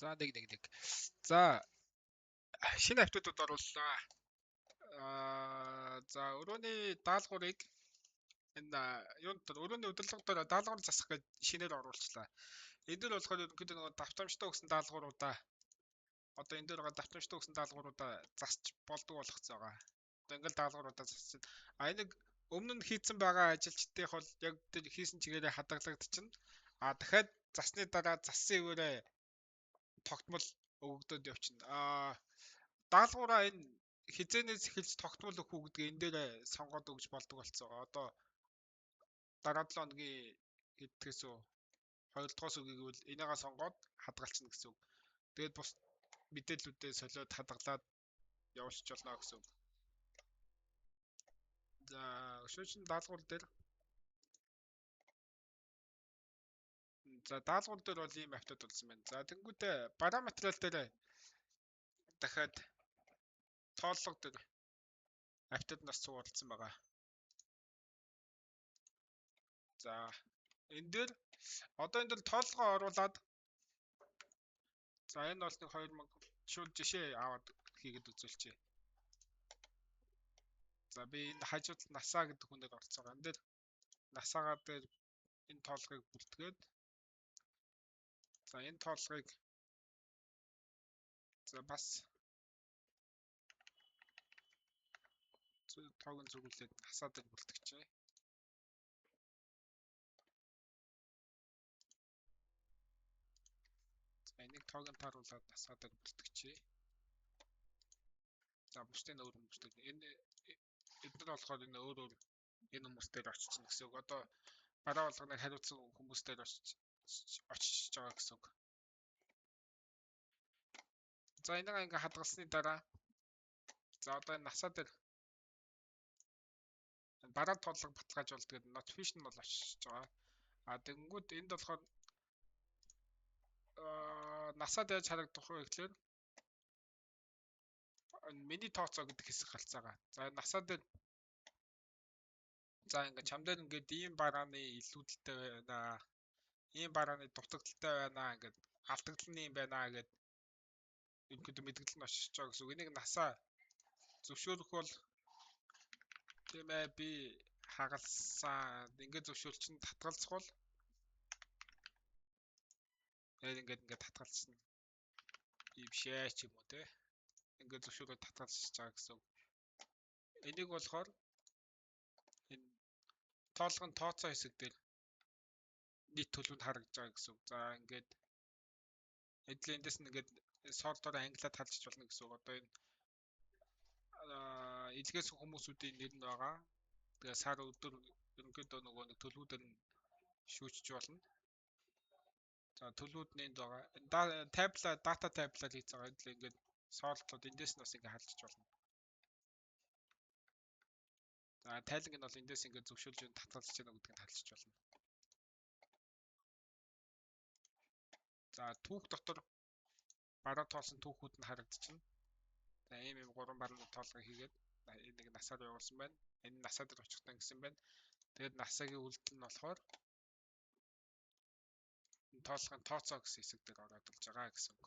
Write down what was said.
За 1 1 1. За шинэ автодууд орууллаа. За өрөөний даалгаврыг энэ юун дээр өрөөний удирдлага дээр даалгавар засах гэж шинээр оруулчлаа. Энэ дээр болохоор ерөнхийдөө нөгөө давтамжтай өгсөн даалгавруудаа одоо энэ дээр байгаа давтамжтай өгсөн даалгавруудаа засч болдог болгоцсон байгаа. Одоо ингээл даалгавруудаа засч. А энийг өмнө нь хийцэн байгаа ажилчдынх бол яг тэр хийсэн чигээрээ хадгалагдчихна. А дахиад засны дараа зассан ивээрээ тогтмол өгөгдөд явчихна. Даалгавраа энэ хизээнээс эхэлж тогтмол өгөх үү гэдгийг энэ дээр сонгоод өгч болдог болцоо. Одоо дараа 7 хоногийн хэддгээс үү 2 дугаас үгийг бол энийгээ сонгоод хадгалчихна гэсэн үг. Тэгээд бус мэдээллүүдээ солиод хадгалаад явуулчих болно гэсэн үг. За өшөөчин даалгавар дээр за даалгавар дээр бол ийм автод болсон байна. За тэнгүүтээ бараа материал дээр дахиад тооллого дээр автод нас цуг оролцсон байгаа. За энэ дээр одоо энэ дээр тооллогоо оруулаад за энэ бол нэг 2000 шууд жишээ аваад хийгээд үзүүлчихье. За би энэ хажууд насаа гэдэг хүнээр оролцоо. Энэ дээр насаагаа дээр энэ тооллогыг бүртгээд за энэ тооллогыг за бас тоог нь зүрхлээд насаа дээр бүртгэжээ. За энийг тоог нь тааруулаад насаа дээр бүртгэжээ. За бусдын өөр хүмүүс дээр энэ эдгээр болохоор энэ өөр өөр энэ хүмүүс дээр очиж гэсэн үг. Одоо бараа болгоныг хариуцсан хүмүүс дээр очиж байгаа гэсэн үг. За энийг ингээ хадгалсны дараа за одоо энэ насаа дээр бараа тооллого баталгаажуулалт гэдэг notification бол очиж байгаа. А тэгэнгүүт энд болохоор насаа дээр харагдах вэ гэхлээр миний тооцоо гэдэг хэсэг гарцаагаа. За насаа дээр за ингээ чам дээр ингээд ийм барааны илүүдэлтэй байна. Ийм барааны дутагдaltaй байна ингээд алдагдал нь юм байна гэд ерөнхийдөө мэдгэл нь очиж байгаа гэсэн үг. Энийг насаа зөвшөөрөх бол тийм ээ би хагалсан. Ингээд зөвшөөрчин татгалзах бол яг ингээд татгалзсан. Ийм шээ ч юм уу те. Ингээд зөвшөөрөө татгалзаж байгаа гэсэн үг. Энийг болохоор энэ тоолгон тооцоо хэсэг дээр нийт төлөвөнд харагдаж байгаа гэсэн үг. За ингээд эдлээ эндээс нь ингээд сортоор англиад харж болно гэсэн үг. Одоо энэ илгээсэн хүмүүсүүдийн нэр нь байгаа. Тэгээ сар өдөр ерөнхийдөө нөгөө нэг төлөвүүдээр нь шүүчж болно. За төлөвүүд нь энд байгаа. Таблаа дата таблаар хийж байгаа. Эдлээ ингээд сортлоод эндээс нь бас ингээд харж болно. За тайланг нь бол эндээс ингээд зөвшөөрж татгалзаж байна гэдгийг харж болно. За түүх дотор бараа тоолсон түүхүүд нь харагдчихна. За ийм ийм 3 барааны тоолгоо хийгээд энийг насаар явуулсан байна. Энэ насаа дээр очихдаа гэсэн байна. Тэгээд насагийн үйлдэл нь болохоор энэ тоолгын тооцоо гэсэн хэсэг дээр ороод болж байгаа гэсэн үг.